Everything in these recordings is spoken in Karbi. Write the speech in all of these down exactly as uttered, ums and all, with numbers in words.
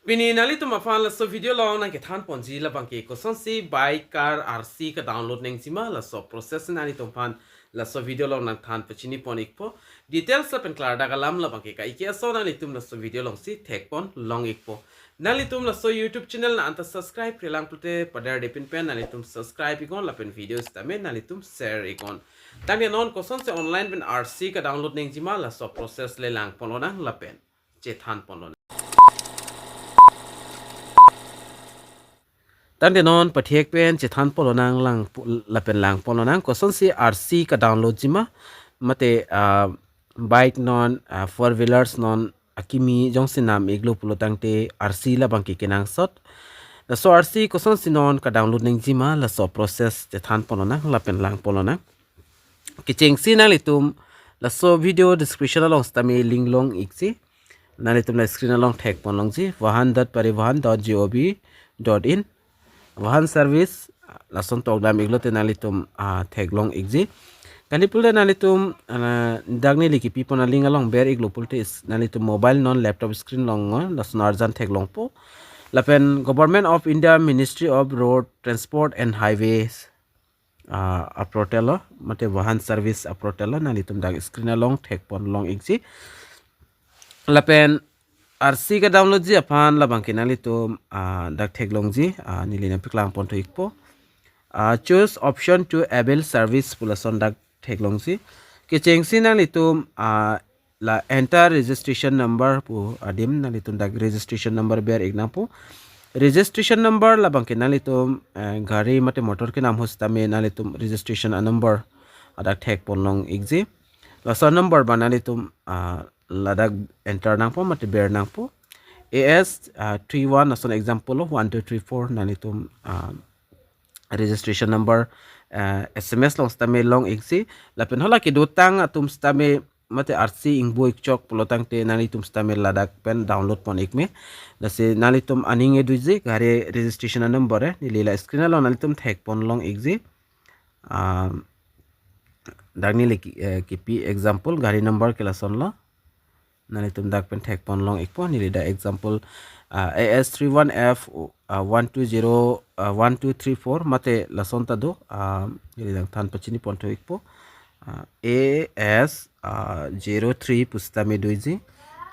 Pini nanglitum aphan laso video along nangkethan ponji labangke kosonsi bike, car R C ka-download nangjima, laso process nanglitum aphan laso video along nangthan pachini pon ikpo. Details lapen klardak alam labangke kaike ason nanglitum laso video alongsi thek pon long ikpo. Nanglitum laso YouTube channel na anta subscribe-re lang pulote paderdepin pen nanglitum subscribe iknon lapen video sitame nanglitum share iknon. Tangte non kosonsi online pen R C ka-download nangjima, laso process le lang pon lonang lapen chethan pon lonang. Tangte non pathek pen chethan pon lonang lang pu-, lapen lang pon lonang kosonsi R C ka-download jima, mate, ah, bike non, ah, four wheelers non akimi jongsi nam iklo pulo tangte R C labangke kenangsot. Laso R C kosonsi non ka-download nangjima, laso process chethan pon lonang lapen lang pon lonang. Kechengsi nanglitum laso video description along sitame link long ikji. Nanglitum la screen along thek pon longji, vahan dot parivahan dot gov dot in. Vahan service, lason tokdam iklo te nanglitum, ah, thek long ikji. Kali pulote nanglitum, ah, dak neli kipi pon a-link along ber iklo pulote is-, nanglitum mobile non laptop screen along ngo, lason arjan thek longpo. Lapen Government of India Ministry of Road Transport and Highways, ah, a-portal lo, mate vahan service a-portal lo, nanglitum dak screen along thek pon long ikji. Lapen R C ka-download ji aphan labangke nanglitum, ah, dak thek longji, ah, neli nangpeklang ponthu ikpo. Ah, choose option to avail service pu lason dak thek longji. Kechengsi nanglitum, ah, la enter registration number pu adim nanglitum dak registration number ber ik nangpo. Registration number labangke nanglitum, eh, gari mate motor kenam ahut sitame nanglitum registration a-number adak thek pon long ikji. Laso number abang nanglitum, ah, ladak enter nangpo mate ber nangpo. A S, ah, three one, lason example lo, one two three four nanglitum, ah, registration number, ah, S M S along sitame long ikji. Lapen hala kedotang atum sitame mate R C ingbo ikchok pulo tangte nanglitum sitame ladak pen download pon ik me. Lasi nanglitum aning e doji gari registration a-number, eh, neli la screen along nanglitum thek pon long ikji. Ah, dak neli ki-, eh, kipi example gari number ke lason lo. Nanglitum dak pen thek pon long ikpo, neli dak example, ah, A S three one F, ah, one two zero, ah, one two three four mate lason ta do, ah, neli dak than pachini ponthu ikpo. Ah, A S, ah, zero three pu sitame doji.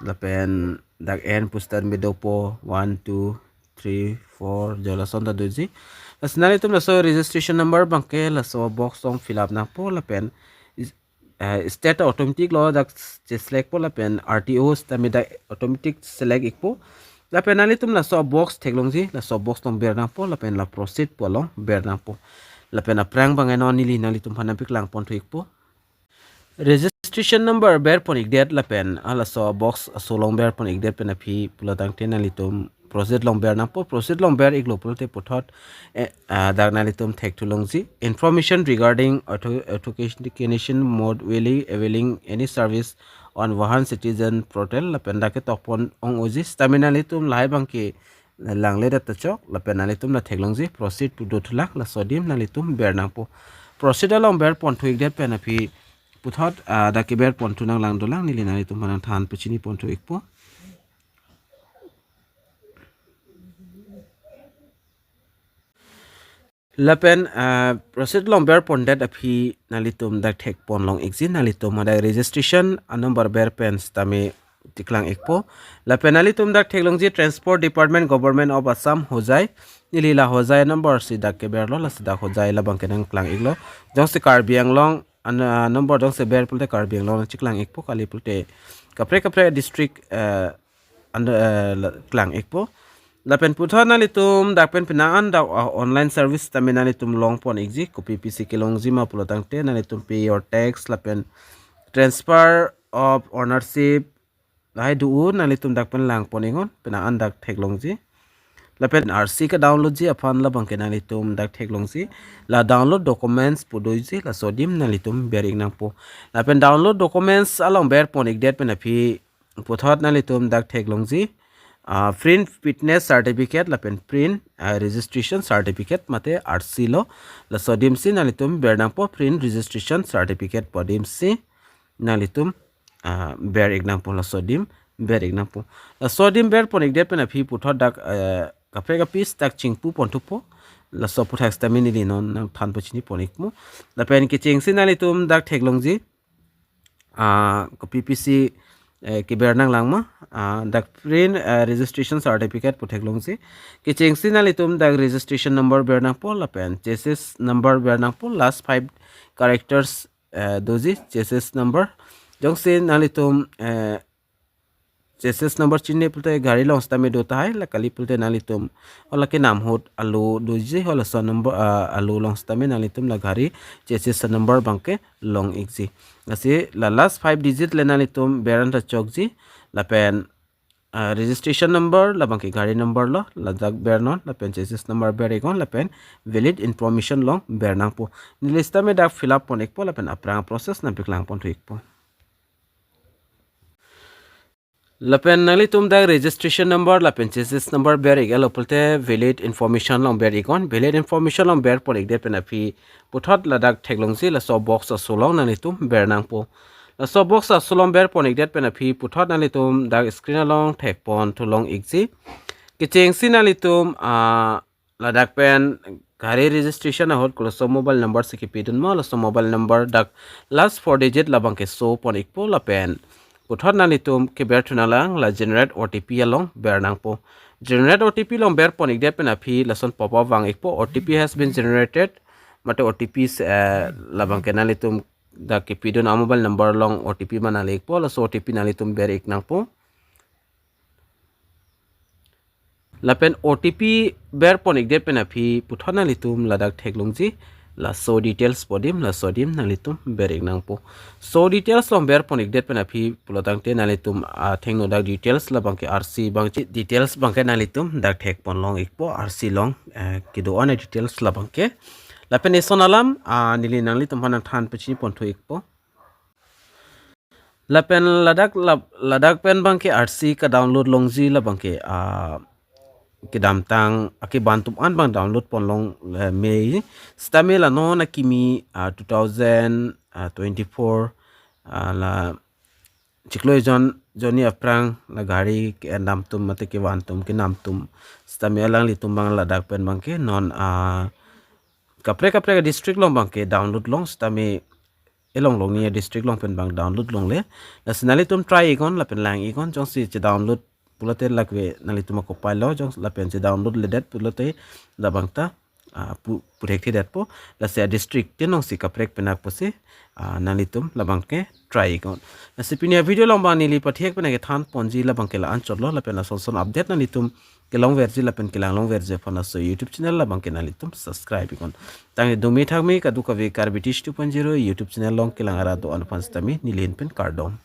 Lapen dak N pu sitame dopo, one two three four, jo lason ta doji. Lasi nanglitum laso registration number abangke laso box along fill up nangpo lapen is-, eh, state automatic lo dak che-select po lapen R T O sitame dak automatic select ikpo. Lapen nanglitum laso box thek longji, laso box along ber nangpo lapen la proceed pu along ber nangpo. Lapen aphrang abang non neli nanglitum aphan nangpeklang ponthu ikpo. Registration number ber pon ikdet lapen halaso box aso along ber pon ikdet pen aphi pulo tangte nanglitum proceed along ber nangpo, proceed along ber iklo pulote puthot, eh, ah, dak nanglitum thekthu longji. Information regarding auto-, authentication mode while availing any service on Vahan Citizen portal lapen dak ketok pon ong-oji. Sitame nanglitum lahai abangke langledet ta chok, lapen nanglitum la thek longji, proceed pu dothulang, laso adim nanglitum ber nangpo. Proceed along ber ponthu ikdet pen aphi puthot, ah, dak keber ponthu nanglang dolang, neli nanglitum aphan nangthan pachini ponthu ikpo. Lapen, ah, proceed along ber pondet aphi nanglitum dak thek pon long ikji, nanglitum hadak registration a-number ber pen sitame cheklang ikpo. Lapen nanglitum dak thek longji Transport Department, Government of Assam, Hojai. Neli la Hojai number si dak keber lo, lasi dak Hojai labangke nangklang iklo. Jongsi Karbi Anglong an-, ah, number jongsi ber pulote Karbi Anglong cheklang ikpo, kali pulote kaprek kaprek district, eh, an-, eh, la-, klang ikpo. Lapen puthot nanglitum dak pen penang an dak, ah, online service sitame nanglitum long pon ikji, kopi pisi kelongji ma pulo tangte nanglitum pay your tax lapen transfer of ownership lahai do-o, nanglitum dak pen lang pon iknon, penang an dak thek longji. Lapen R C ka-download ji aphan labangke nanglitum dak thek longji. La download documents pu doji, laso adim nanglitum ber ik nangpo. Lapen download documents along ber pon ikdet pen aphi puthot nanglitum dak thek longji, ah, print fitness certificate lapen print, ah, registration certificate mate R C lo. Laso adim si nanglitum ber nangpo, print registration certificate pu adim si nanglitum, ah, ber ik nangpo laso adim. ber-ik nangpo. Laso adim berpon-ikdet pen aphi puthot dak, eh, kaprek apis dak chingpu pon thupo. Laso aphuthak sitame neli non nangthan pachini pon-ikpo. Lapen kechengsi nanglitum dak theklongji. Ah, kopi pisi, eh, keber nanglang ma. Ah, dak print, eh, registration certificate pu theklongji. Kechengsi nanglitum dak registration number ber nangpo lapen chassis number ber nangpo, last five characters, eh, doji chassis number. Jongsi nanglitum, eh, chassis number chinine pulote gari along sitame do tahai, la kali pulote nanglitum hala kenam ahut alo doji, halaso number, ah, alo along sitame nanglitum la gari chassis number abangke long-ikji. Lasi la last five digit le nanglitum ber-an ta chokji, lapen, ah, registration number labangke gari number lo, ladak bernon, lapen chassis number ber-iknon, lapen valid information along ber nangpo. Neli sitame dak fill up pon-ikpo, lapen aphrang process nangpaklang pon thu-ikpo. Lapen nanglitum dak registration number lapen chassis number ber-iklo pulote valid information along ber-iknon. Valid information along berpon-ikdet pen aphi puthot ladak theklongji, laso box aso along nanglitum ber nangpo. Laso box aso along berpon-ikdet pen aphi puthot nanglitum dak screen along thekpon thu long-ikji. Kechengsi nanglitum, ah, ladak pen gari registration ahut koloso mobile number si kepidun ma, laso mobile number dak last four digit labangke show pon-ikpo, lapen puthot nanglitum keber thu nanglang la generate O T P along ber nangpo. Generate O T P along berpon-ikdet pen aphi lason pop-up vang-ikpo, "O T P has been generated." Mate O T P se, eh, labangke nanglitum dak kepidun a-mobile number along O T P ma nangli-ikpo, laso O T P nanglitum ber-ik nangpo. Lapen O T P berpon-ikdet pen aphi puthot nanglitum ladak theklongji, la show details pu adim, laso adim nanglitum ber-ik nangpo. Show details along berpon-ikdet pen aphi pulo tangte nanglitum athengno dak details labangke R C abang, details abangke nanglitum dak thekpon long-ikpo, R C along, eh, kedo-an a-details labangke. Lapen eson alam, ah, neli nanglitum aphan nangthan pachini pon thu-ikpo. Lapen ladak lap-, ladak pen abangke R C ka-download longji labangke, ah, kedamtang akevan atum an abang download pon long, eh, me. Sitame la non akimi, ah, two thousand twenty-four, ah, la chiklo ejon jonni aphrang la gari ke-endam atum mate kevan atum kenam atum. Sitame alanglitum abang ladak pen abangke non, ah, kaprek kaprek district along abangke download long, sitame elong long ni district along pen abang download longle. Lasi nanglitum try-iknon lapen lang-iknon, jongsi che-download pulote lake nanglitum ako pailo, jong lapen che-download ledet pulote labang ta, ah, pu-, puthekthedetpo. Lasi a-district te nongsi kaprek penak pusi, ah, nanglitum labangke try-iknon. Lasi pini a-video along abang neli pathek penak kethan ponji labangke la-anchotlo, lapen lason son update nanglitum kelongverji lapen kelang longverji aphan laso YouTube channel labangke nanglitum subscribe-iknon. Tangte dumi thakmi kadokave Karbi Tish two point zero YouTube channel along kelang arat do-an aphan sitame neli ahin pen kardom.